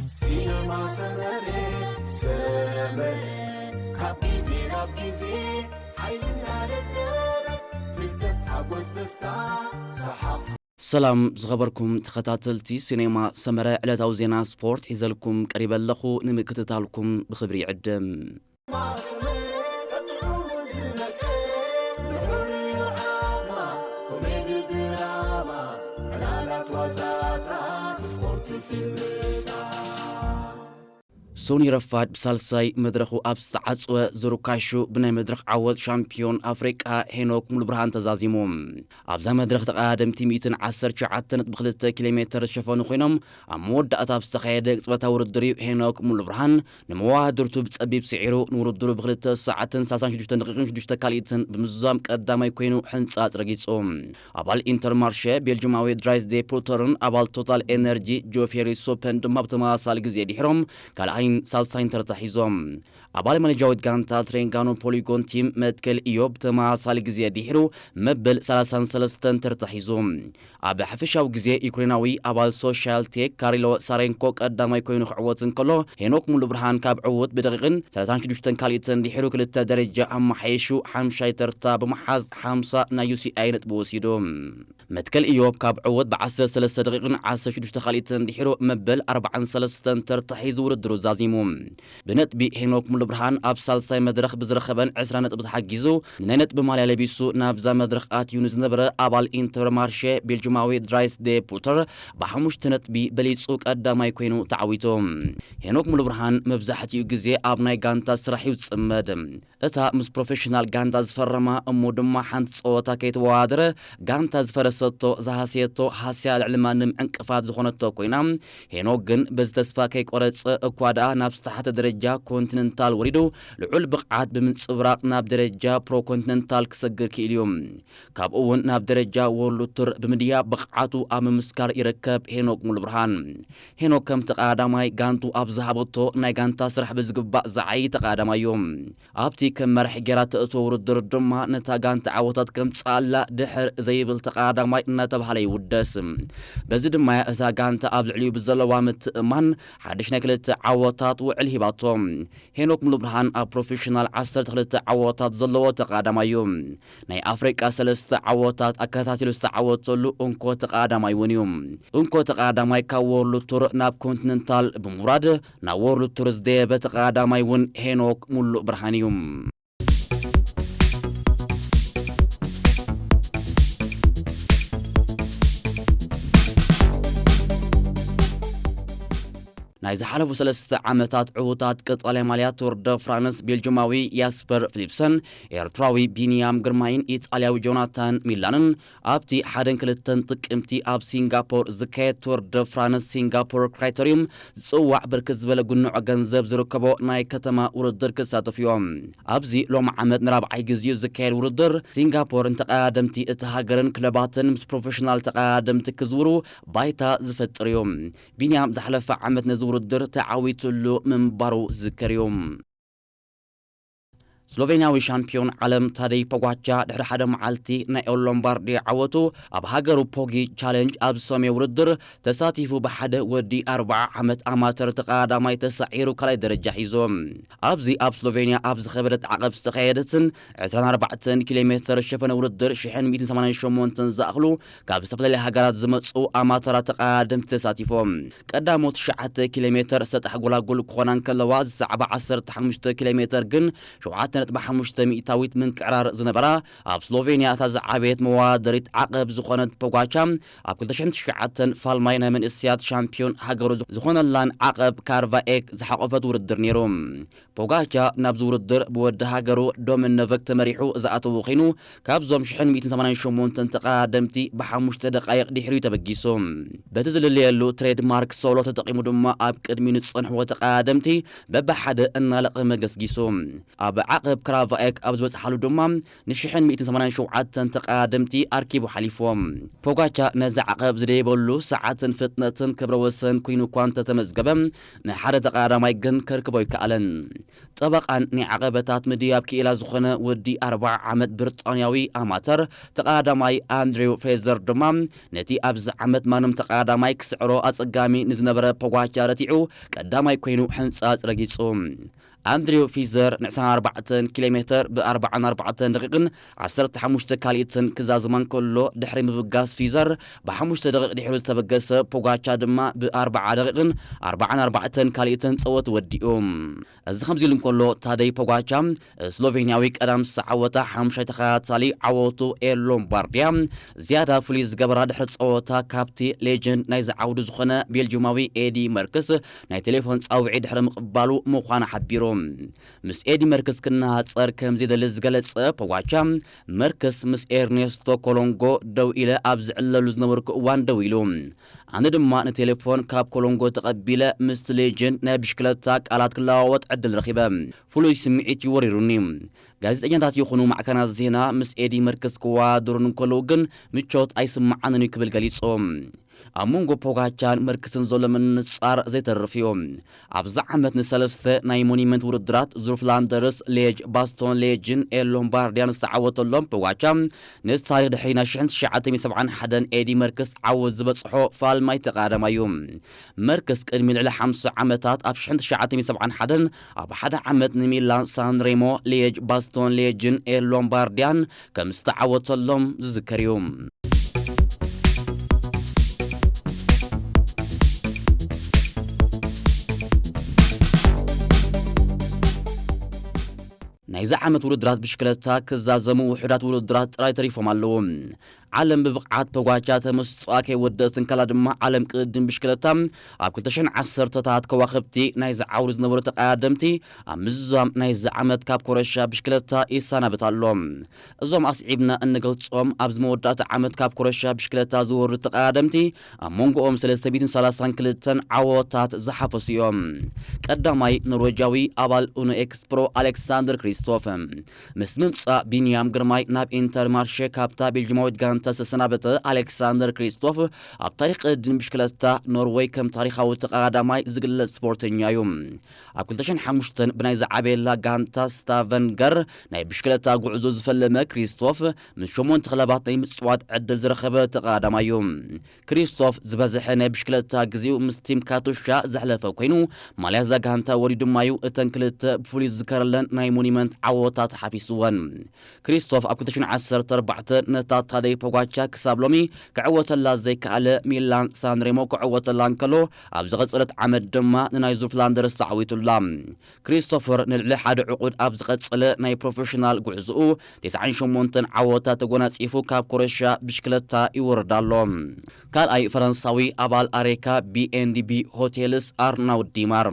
ሲነማ ሰመረ፣ ሰመረ፣ ካብ ግዜ ናብ ግዜ ሓይልና ደደበ፣ ፍልጠት፣ ሓጎስ፣ ደስታ፣ ሰሓቕ። ሰላም ዝኸበርኩም ተኸታተልቲ ሲኔማ ሰመረ፣ ዕለታዊ ዜና ስፖርት ሒዘልኩም ቀሪበ ኣለኹ። ንምክትታልኩም ብኽብሪ ይዕድም። ሶኒ ረፋድ ብሳልሳይ መድረኹ ኣብ ዝተዓጽወ ዙር ካሹ ብናይ መድረኽ ዓወት ሻምፒዮን ኣፍሪቃ ሄኖክ ሙሉብርሃን ተዛዚሙ። ኣብዛ መድረኽ ተቐዳደምቲ ሚእትን ዓሰርተ ትሽዓተ ነጥቢ ክልተ ኪሎ ሜተር ዝሸፈኑ ኮይኖም፣ ኣብ መወዳእታ ኣብ ዝተኻየደ ቅጽበታዊ ውድድር እዩ ሄኖክ ሙሉብርሃን ንመዋድርቱ ብጸቢብ ስዒሩ ንውድድሩ ብክልተ ሰዓትን ሰላሳን ሽዱሽተን ደቂቕን ሽዱሽተ ካልኢትን ብምዝዛም ቀዳማይ ኮይኑ ሕንጻጽ ረጊጹ። ኣባል ኢንተርማርሸ ቤልጅማዊ ድራይስ ዴ ፖተርን ኣባል ቶታል ኤነርጂ ጆፌሪ ሶፐን ድማ ብተመሳሳሊ ግዜ ድሒሮም ካልኣይን ሳልሳይን ተርታ ሒዞም። ኣባል ማሌዥያዊት ጋንታ ትሬንጋኖ ፖሊጎን ቲም መትከል ኢዮብ ተመሳሳሊ ግዜ ድሒሩ መበል ሰላሳን ሰለስተን ተርታ ሒዙ። ኣብ ሓፈሻዊ ግዜ ዩክሬናዊ ኣባል ሶሻል ቴክ ካሪሎ ሳሬንኮ ቀዳማይ ኮይኑ ክዕወት እንከሎ፣ ሄኖክ ሙሉብርሃን ካብ ዕዉት ብደቂቕን ሰላሳን ሽዱሽተን ካልኢትን ድሒሩ ክልተ ደረጃ ኣመሓይሹ ሓምሻይ ተርታ ብምሓዝ ሓምሳ ናይ ዩ ሲ ኣይ ነጥቢ ወሲዱ። መትከል ኢዮብ ካብ ዕዉት ብዓሰርተ ሰለስተ ደቂቕን ዓሰርተ ሽዱሽተ ካልኢትን ድሒሩ መበል ኣርባዓን ሰለስተን ተርታ ሒዙ ውድድሩ ዛዚሙ። ብነጥቢ ሄኖክ ሙሉብርሃን ኣብ ሳልሳይ መድረኽ ብዝረኸበን ዕስራ ነጥቢ ተሓጊዙ ንናይ ነጥቢ ማልያ ለቢሱ ናብዛ መድረኽ ኣትዩ ንዝነበረ ኣባል ኢንተርማርሼ ቤልጅማዊ ድራይስ ዴ ፑተር ብሓሙሽተ ነጥቢ በሊጹ ቀዳማይ ኮይኑ ተዓዊቱ። ሄኖክ ሙሉብርሃን መብዛሕትኡ ግዜ ኣብ ናይ ጋንታ ስራሕ እዩ ዝጽመድ። እታ ምስ ፕሮፌሽናል ጋንታ ዝፈረማ እሞ ድማ ሓንቲ ጸወታ ከይተወዳደረ ጋንታ ዝፈረሰቶ፣ ዝሃሰየቶ ሃስያ ልዕሊ ማንም ዕንቅፋት ዝኾነቶ ኮይና፣ ሄኖክ ግን በዚ ተስፋ ከይቆረጸ እኳ ደኣ ናብ ዝተሓተ ደረጃ ኮንቲነንታል ወሪዱ ልዑል ብቕዓት ብምንጽብራቕ ናብ ደረጃ ፕሮ ኮንቲነንታል ክሰግር ክኢሉ እዩ። ካብኡ እውን ናብ ደረጃ ወርልድ ቱር ብምድያብ ብቕዓቱ ኣብ ምምስካር ይርከብ ሄኖክ ሙሉብርሃን። ሄኖክ ከም ተቐዳዳማይ ጋንቱ ኣብ ዝሃበቶ ናይ ጋንታ ስራሕ ብዝግባእ ዝዓዪ ተቐዳዳማይ እዩ። ኣብቲ ከም መራሒ ጌራ ተእትዎ ውድድር ድማ ነታ ጋንታ ዓወታት ከምጽኣላ ድሕር ዘይብል ተቐዳዳማይ እናተባህለ ይውደስ። በዚ ድማ እታ ጋንታ ኣብ ልዕሊኡ ብዘለዋ ምትእማን ሓድሽ ናይ ክልተ ዓወታት ውዕል ሂባቶ። ሄኖክ ሙሉብርሃን ኣብ ፕሮፌሽናል ዓሰርተ ክልተ ዓወታት ዘለዎ ተቐዳዳማይ እዩ። ናይ ኣፍሪቃ ሰለስተ ዓወታት ኣከታቲሉ ዝተዓወተሉ እንኮ ተቐዳዳማይ እውን እዩ። እንኮ ተቐዳዳማይ ካብ ወርልድ ቱር ናብ ኮንቲነንታል ብምውራድ ናብ ወርልድ ቱር ዝደየበ ተቐዳዳማይ እውን ሄኖክ ሙሉእ ብርሃን እዩ። ናይ ዝሓለፉ ሰለስተ ዓመታት ዕዉታት ቀጻሊ ማልያ ቱር ደ ፍራንስ ቤልጅማዊ ያስፐር ፊሊፕሰን፣ ኤርትራዊ ቢንያም ግርማይን ኢጣልያዊ ጆናታን ሚላንን ኣብቲ ሓደን ክልተን ጥቅምቲ ኣብ ሲንጋፖር ዝካየድ ቱር ደ ፍራንስ ሲንጋፖር ክራይተሪዩም ዝጽዋዕ ብርክት ዝበለ ጉንዖ ገንዘብ ዝርከቦ ናይ ከተማ ውድድር ክሳተፉ እዮም። ኣብዚ ሎሚ ዓመት ንራብዓይ ግዜኡ ዝካየድ ውድድር ሲንጋፖር ንተቐዳደምቲ እቲ ሃገርን ክለባትን ምስ ፕሮፌሽናል ተቐዳደምቲ ክዝውሩ ባይታ ዝፈጥር እዩ። ቢንያም ዝሓለፈ ዓመት ነዚ ውድድር ተዓዊትሉ ምንባሩ ዝዝከር እዩ። ስሎቬንያዊ ሻምፒዮን ዓለም ታደይ ፖጋቻ ድሕሪ ሓደ መዓልቲ ናይ ኦል ሎምባርዲ ዓወቱ ኣብ ሃገሩ ፖጊ ቻለንጅ ኣብ ዝሰመየ ውድድር ተሳቲፉ ብሓደ ወዲ ኣርብዓ ዓመት ኣማተር ተቐዳዳማይ ተሳዒሩ ካልኣይ ደረጃ ሒዙ። ኣብዚ ኣብ ስሎቬንያ ኣብ ዝኸበደት ዓቐብ ዝተኻየደትን ዕስራን ኣርባዕተን ኪሎ ሜተር ዝሸፈነ ውድድር ሽሕን ሚእትን ሰማንያን ሸሞንተን ዝኣኽሉ ካብ ዝተፈላለያ ሃገራት ዝመጹ ኣማተራት ተቐዳደምቲ ተሳቲፎም። ቀዳሞት ትሽዓተ ኪሎ ሜተር ሰጣሕ ጎላጉል ክኾና እንከለዋ፣ ዝሰዕባ ዓሰርተ ሓሙሽተ ኪሎ ሜተር ግን ሸውዓተ ነጥቢ ሓሙሽተ ሚእታዊት ምንቅዕራር ዝነበራ፣ ኣብ ስሎቬንያ እታ ዝዓበየት መወዳደሪት ዓቐብ ዝኾነት ፖጋቻ፣ ኣብ ክልተ ሽሕን ትሽዓተን ፋልማይ ናይ መንእሰያት ሻምፒዮን ሃገሩ ዝኾነላን ዓቐብ ካርቫ ኤክ ዝሓቖፈት ውድድር ነይሩ። ፖጋቻ ናብዚ ውድድር ብወዲ ሃገሩ ዶሚኖቨክ ተመሪሑ ዝኣተወ ኮይኑ፣ ካብዞም ሽሕን ሚእትን ሰማንያን ሸሞንተን ተቐዳደምቲ ብሓሙሽተ ደቃይቕ ድሕሪኡ ተበጊሱ። በቲ ዝልለየሉ ትሬድማርክ ሶሎ ተጠቒሙ ድማ ኣብ ቅድሚኡ ንዝጸንሕዎ ተቐዳደምቲ በብሓደ እናለቐመ ገስጊሱ። ኣብ ዓቐ ኣብ ክራቫኤክ ኣብ ዝበጽሓሉ ድማ ንሽሕን ሚእትን ሰማንያን ሸውዓተን ተቐዳደምቲ ኣርኪቡ ሓሊፍዎም። ፖጋቻ ነዚ ዓቐብ ዝደየበሉ ሰዓትን ፍጥነትን ክብረ ወሰን ኮይኑ እኳ እንተተመዝገበ፣ ንሓደ ተቐዳዳማይ ግን ከርክቦ ኣይከኣለን። ጠበቓን ናይ ዓቐበታት ምድያብ ክኢላ ዝኾነ ወዲ ኣርብዓ ዓመት ብሪጣንያዊ ኣማተር ተቐዳዳማይ ኣንድሪው ፍሬዘር ድማ፣ ነቲ ኣብዚ ዓመት ማንም ተቐዳዳማይ ክስዕሮ ኣጸጋሚ ንዝነበረ ፖጋቻ ረቲዑ ቀዳማይ ኮይኑ ሕንጻጽ ረጊጹ። ኣንድሪው ፊዘር ንዕስራን ኣርባዕተን ኪሎ ሜተር ብ ኣርባዓን ኣርባዕተን ደቂቕን ዓሰርተ ሓሙሽተ ካልኢትን ክዛዝማ እንከሎ፣ ድሕሪ ምብጋስ ፊዘር ብሓሙሽተ ደቂቕ ድሒሩ ዝተበገሰ ፖጋቻ ድማ ብ ኣርባዓ ደቂቕን ኣርባዓን ኣርባዕተን ካልኢትን ጸወት ወዲኡ። እዚ ከምዚ ኢሉ እንከሎ፣ ታደይ ፖጋቻ ስሎቬንያዊ ቀዳም ዝተዓወታ ሓሙሻይ ተኸታታሊ ዓወቱ ኤር ሎምባርድያ ዝያዳ ፍሉይ ዝገበራ፣ ድሕሪ ጸወታ ካብቲ ሌጀንድ ናይዚ ዓውዲ ዝኾነ ቤልጂማዊ ኤዲ መርክስ ናይ ቴሌፎን ጻውዒ ድሕሪ ምቕባሉ ምዃኑ ሓቢሩ። ምስ ኤዲ መርክስ ክነሃጸር ከም ዘይደሊ ዝገለጸ ፖጋቻ፣ መርክስ ምስ ኤርኔስቶ ኮሎንጎ ደው ኢለ ኣብ ዝዕለሉ ዝነበርኩ እዋን ደው ኢሉ። ኣነ ድማ ንቴሌፎን ካብ ኮሎንጎ ተቐቢለ ምስቲ ሌጀንድ ናይ ብሽክለታ ቃላት ክለዋወጥ ዕድል ረኺበ። ፍሉይ ስምዒት እዩ ወሪሩኒ። ጋዜጠኛታት ይኹኑ ማዕከናት ዜና ምስ ኤዲ መርክስ ክወዳደሩን እንከለዉ ግን ምቾት ኣይስምዓንን እዩ ክብል ገሊጹ። ኣብ መንጎ ፖጋቻን መርክስን ዘሎ ምንጻር ዘይተርፍ እዩ። ኣብዚ ዓመት ንሰለስተ ናይ ሞኒመንት ውድድራት፣ ዙር ፍላንደርስ፣ ሌጅ፣ ባስቶን ሌጅን ኤል ሎምባርዲያን ዝተዓወተሎም ፖጋቻ፣ ነዚ ታሪኽ ድሕሪ ናይ ሽሕን ትሽዓተ ሚእትን ሰብዓን ሓደን ኤዲ መርክስ ዓወት ዝበጽሖ ፋልማይ ተቐዳዳማይ እዩ። መርክስ ቅድሚ ልዕሊ ሓምሳ ዓመታት ኣብ ሽሕን ትሽዓተ ሚእትን ሰብዓን ሓደን ኣብ ሓደ ዓመት ንሚላን ሳንሬሞ፣ ሌጅ፣ ባስቶን ሌጅን ኤል ሎምባርዲያን ከም ዝተዓወተሎም ዝዝከር እዩ። ናይዚ ዓመት ውድድራት ብሽክለታ ክዛዘሙ ውሑዳት ውድድራት ጥራይ ተሪፎም ኣለዉ። ዓለም ብብቕዓት ፖጋቻ ተመስጦኣ ከይወደት እንከላ ድማ፣ ዓለም ቅድድም ብሽክለታ ኣብ ክልተ ሽሕን ዓሰርተታት ከዋኽብቲ ናይዚ ዓውዲ ዝነበሩ ተቐዳደምቲ ኣብ ምዝዛም ናይዚ ዓመት ካብ ኮረሻ ብሽክለታ ይሰናበት ኣሎ። እዞም ኣስዒብና እንገልጾም ኣብዚ መወዳእታ ዓመት ካብ ኮረሻ ብሽክለታ ዝወርዱ ተቐዳደምቲ ኣብ መንጎኦም ሰለስተ ሚእትን ሰላሳን ክልተን ዓወታት ዝሓፈሱ እዮም። ቀዳማይ ኖርዌጃዊ ኣባል ኡኖ ኤክስፕሮ ኣሌክሳንደር ክሪስቶፍ። ምስ ምምጻእ ቢንያም ግርማይ ናብ ኢንተርማርሼ ካብታ ቤልጅማዊት ጋንታ ዝተሰናበተ ኣሌክሳንደር ክሪስቶፍ ኣብ ታሪኽ ቅድድም ብሽክለታ ኖርወይ ከም ታሪኻዊ ተቐዳዳማይ ዝግለጽ ስፖርተኛ እዩ። ኣብ ክልተ ሽሕን ሓሙሽተን ብናይ ዝዓበየላ ጋንታ ስታቨንገር ናይ ብሽክለታ ጉዕዞ ዝፈለመ ክሪስቶፍ፣ ምስ ሸሞንተ ክለባት ናይ ምጽዋት ዕድል ዝረኸበ ተቐዳዳማይ እዩ። ክሪስቶፍ ዝበዝሐ ናይ ብሽክለታ ግዜኡ ምስ ቲም ካቱሻ ዘሕለፈ ኮይኑ፣ ማልያ እዛ ጋንታ ወሪዱ ድማ እዩ እተን ክልተ ብፍሉይ ዝዝከረለን ናይ ሞኒመንት ዓወታት ሓፊስወን። ክሪስቶፍ ኣብ ክልተ ሽሕን ዓሰርተ ኣርባዕተን ነታ ታደይ ፖጋቻ ክሳብ ሎሚ ክዕወተላ ዘይከኣለ ሚላን ሳንሬሞ ክዕወተላ እንከሎ፣ ኣብ ዝቐጸለት ዓመት ድማ ንናይ ዙር ፍላንደርስ ተዓዊቱላ። ክሪስቶፈር ንልዕሊ ሓደ ዕቑድ ኣብ ዝቐጸለ ናይ ፕሮፌሽናል ጉዕዞኡ፣ ተስዓን ሸሞንተን ዓወታት ተጎናጺፉ ካብ ኮረሻ ብሽክለታ ይወርድ ኣሎ። ካልኣይ ፈረንሳዊ ኣባል ኣሬካ ቢ ኤን ዲ ቢ ሆቴልስ ኣርናውድ ዲማር።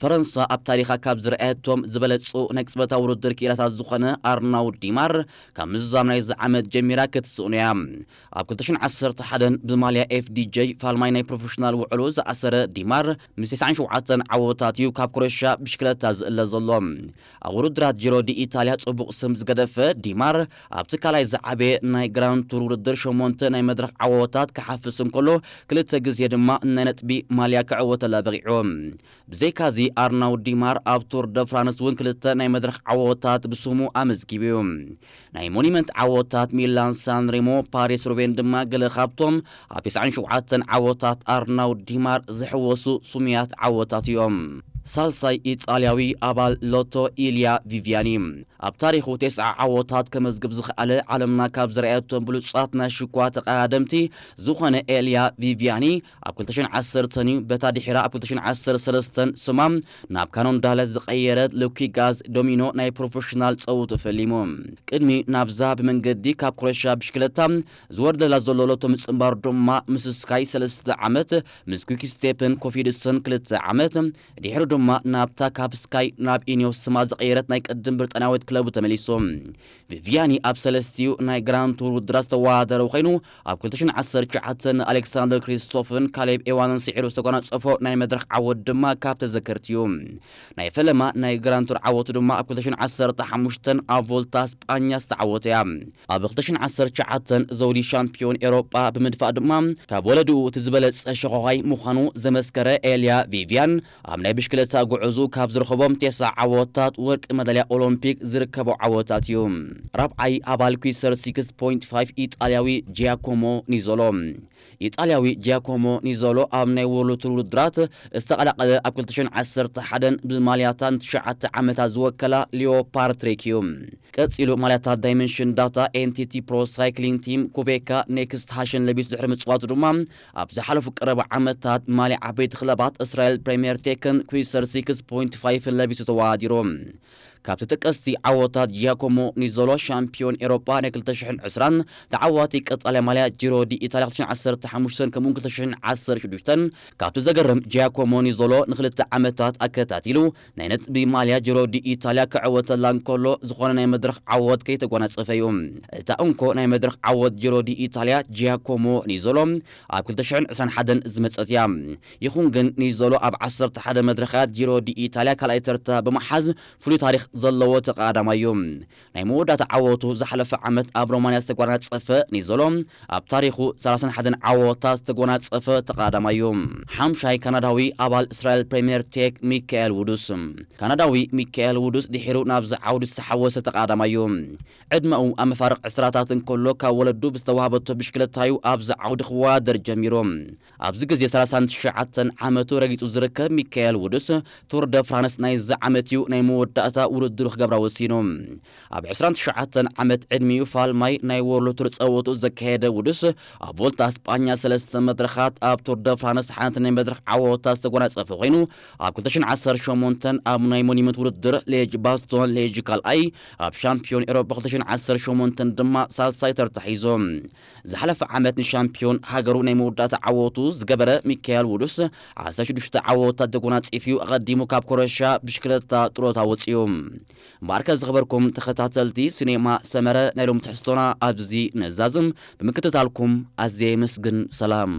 ፈረንሳ ኣብ ታሪኻ ካብ ዝረኣየቶም ዝበለጹ ናይ ቅጽበታዊ ውድድር ክኢላታት ዝኾነ ኣርናውድ ዲማር፣ ካብ ምዝዛም ናይዚ ዓመት ጀሚራ ክትስእኖ እያ። ኣብ ክልተ ሽሕን ዓሰርተ ሓደን ብማልያ ኤፍ ዲ ጄ ፋልማይ ናይ ፕሮፌሽናል ውዕሉ ዝኣሰረ ዲማር፣ ምስ ተስዓን ሸውዓተን ዓወታት እዩ ካብ ኮረሻ ብሽክለታ ዝእለ ዘሎ። ኣብ ውድድራት ጂሮ ዲ ኢታልያ ጽቡቕ ስም ዝገደፈ ዲማር፣ ኣብቲ ካልኣይ ዝዓበየ ናይ ግራንድ ቱር ውድድር ሸሞንተ ናይ መድረኽ ዓወታት ክሓፍስ እንከሎ፣ ክልተ ግዜ ድማ ናይ ነጥቢ ማልያ ክዕወተላ በቒዑ። ብዘይካዚ፣ ኣርናውድ ዲማር ኣብ ቱር ደ ፍራንስ እውን ክልተ ናይ መድረኽ ዓወታት ብስሙ ኣመዝጊቡ እዩ። ናይ ሞኒመንት ዓወታት ሚላን ሳንሬሞ፣ ፓሪስ ሩቤን ድማ ገለ ካብቶም ኣብ ተስዓን ሸውዓተን ዓወታት ኣርናውድ ዲማር ዝሕወሱ ስሙያት ዓወታት እዮም። ሳልሳይ ኢጣልያዊ ኣባል ሎቶ ኢልያ ቪቪያኒ። ኣብ ታሪኹ ተስዓ ዓወታት ከመዝግብ ዝኸኣለ፣ ዓለምና ካብ ዝረኣየቶም ብሉጻት ናይ ሽኳ ተቐዳደምቲ ዝኾነ ኤልያ ቪቪያኒ፣ ኣብ ክልተ ሽሕን ዓሰርተን እዩ በታ ድሒራ ኣብ ክልተ ሽሕን ዓሰርተ ሰለስተን ስማ ናብ ካኖንዳለ ዝቐየረት ሉኪጋዝ ዶሚኖ ናይ ፕሮፌሽናል ጸውቱ ፈሊሙ። ቅድሚ ናብዛ ብመንገዲ ካብ ኮረሻ ብሽክለታ ዝወርደላ ዘሎ ሎቶ ምጽንባሩ ድማ ምስ ስካይ ሰለስተ ዓመት፣ ምስ ኩክ ስቴፕን ኮፊድስን ክልተ ዓመት፣ ድሒሩ ድማ ናብታ ካብ ስካይ ናብ ኢኒዮስ ስማ ዝቐየረት ናይ ቅድም ብሪጣንያዊት ክለቡ ተመሊሱ። ቪቪያኒ ኣብ ሰለስቲኡ ናይ ግራንድ ቱር ውድድራት ዝተወዳደረ ኮይኑ፣ ኣብ ክልተ ሽሕን ዓሰርተ ትሽዓተን ኣሌክሳንደር ክሪስቶፍን ካሌብ ኤዋንን ስዒሩ ዝተጎናጸፎ ናይ መድረኽ ዓወት ድማ ካብ ተዘከርቲ እዩ። ናይ ፈለማ ናይ ግራንድ ቱር ዓወቱ ድማ ኣብ ክልተ ሽሕን ዓሰርተ ሓሙሽተን ኣብ ቮልታ ስጳኛ ዝተዓወተ እያ። ኣብ ክልተ ሽሕን ዓሰርተ ትሽዓተን ዘውዲ ሻምፒዮን ኤሮጳ ብምድፋእ ድማ ካብ ወለድኡ እቲ ዝበለጸ ሸኾኻይ ምዃኑ ዘመስከረ ኤልያ ቪቪያን፣ ኣብ ናይ ብሽክለታ ጉዕዙ ካብ ዝረኸቦም ቴስዓ ዓወታት ወርቂ መዳልያ ኦሎምፒክ ዝርከቦ ዓወታት እዩ። ራብዓይ ኣባል ኲሰር ሲክስ ፖይንት ፋይቭ ኢጣልያዊ ጂያኮሞ ኒዞሎ። ኢጣልያዊ ጂያኮሞ ኒዞሎ ኣብ ናይ ወርልድ ቱር ውድድራት ዝተቐላቐለ ኣብ ክልተ ሽሕን ዓሰርተ ሓደን ብማልያታን ትሽዓተ ዓመታት ዝወከላ ሊዮ ፓርትሬክ እዩ። ቀጺሉ ማልያታት ዳይመንሽን ዳታ ኤንቲቲ ፕሮ ሳይክሊንግ ቲም ኩቤካ ኔክስት ሃሽን ለቢሱ ድሕሪ ምጽዋቱ ድማ ኣብ ዝሓለፉ ቀረባ ዓመታት ማልያ ዓበይቲ ክለባት እስራኤል ፕሪምየር ቴክን ኲሰር ሲክስ ፖይንት ፋይቭን ለቢሱ ተወዳዲሩ። ካብ ተጠቀስቲ ዓወታት ጂያኮሞ ኒዞሎ ሻምፒዮን ኤሮጳ ናይ ክልተ ሽሕን ዕስራን ተዓዋቲ ቀጻሊ ማልያ ጂሮ ዲ ኢታልያ ክልተ ሽሕን ዓሰርተ ሓሙሽተን ከምኡውን ክልተ ሽሕን ዓሰርተ ሽዱሽተን ካብቲ ዘገርም ጂያኮሞ ኒዞሎ ንክልተ ዓመታት ኣከታቲሉ ናይ ነጥቢ ማልያ ጂሮ ዲ ኢታልያ ክዕወተላ እንከሎ ዝኾነ ናይ መድረኽ ዓወት ከይተጓናጸፈ እዩ። እታ እንኮ ናይ መድረኽ ዓወት ጂሮ ዲ ኢታልያ ጂያኮሞ ኒዞሎ ኣብ ክልተ ሽሕን ዕስራን ሓደን ዝመጸት እያ። ይኹን ግን ኒዞሎ ኣብ ዓሰርተ ሓደ መድረኻት ጂሮ ዲ ኢታልያ ካልኣይ ተርታ ብምሓዝ ፍሉይ ታሪኽ ዘለዎ ተቐዳዳማይ እዩ። ናይ መወዳእታ ዓወቱ ዝሓለፈ ዓመት ኣብ ሮማንያ ዝተጓናጸፈ ኒዞሎ ኣብ ታሪኹ ሰላሳን ሓደን ዓወታት ዝተጎናጸፈ ተቐዳዳማይ እዩ። ሓምሻይ ካናዳዊ ኣባል እስራኤል ፕሪምየር ቴክ ሚካኤል ውዱስ። ካናዳዊ ሚካኤል ውዱስ ድሒሩ ናብዚ ዓውዲ ዝተሓወሰ ተቐዳዳማይ እዩ። ዕድመኡ ኣብ መፋርቕ ዕስራታት እንከሎ ካብ ወለዱ ብዝተዋህበቶ ብሽክለታዩ ኣብዚ ዓውዲ ክወዳደር ጀሚሩ። ኣብዚ ግዜ ሰላሳን ትሽዓተን ዓመቱ ረጊጹ ዝርከብ ሚካኤል ውዱስ ቱር ደ ፍራንስ ናይዚ ዓመት እዩ ናይ መወዳእታ ውድድሩ ክገብራ ወሲኑ። ኣብ ዕስራን ትሽዓተን ዓመት ዕድሚኡ ፋልማይ ናይ ወርልድ ቱር ጸወቱ ዘካየደ ውዱስ ኣብ ቮልታ ስጳኛ ሰለስተ መድረኻት ኣብ ቱር ደ ፍራንስ ሓንቲ ናይ መድረኽ ዓወታት ዝተጎናጸፈ ኮይኑ ኣብ ክልተ ሽሕን ዓሰርተ ሸሞንተን ኣብ ናይ ሞኒመንት ውድድር ሌጅ ባስቶን ሌጅ ካልኣይ ኣብ ሻምፒዮን ኤሮፓ ክልተ ሽሕን ዓሰርተ ሸሞንተን ድማ ሳልሳይ ተርታ ሒዙ። ዝሓለፈ ዓመት ንሻምፒዮን ሃገሩ ናይ መወዳእታ ዓወቱ ዝገበረ ሚካኤል ውዱስ ዓሰርተ ሽዱሽተ ዓወታት ተጎናጺፉ ኣቐዲሙ ካብ ኮረሻ ብሽክለታ ጥሮታ ወጺኡ። እምበኣርከ ዝኸበርኩም ተኸታተልቲ ሲኔማ ሰመረ ናይ ሎም ትሕዝቶና ኣብዚ ነዛዝም ብምክትታልኩም ኣዝየ የመስግን። ሰላም።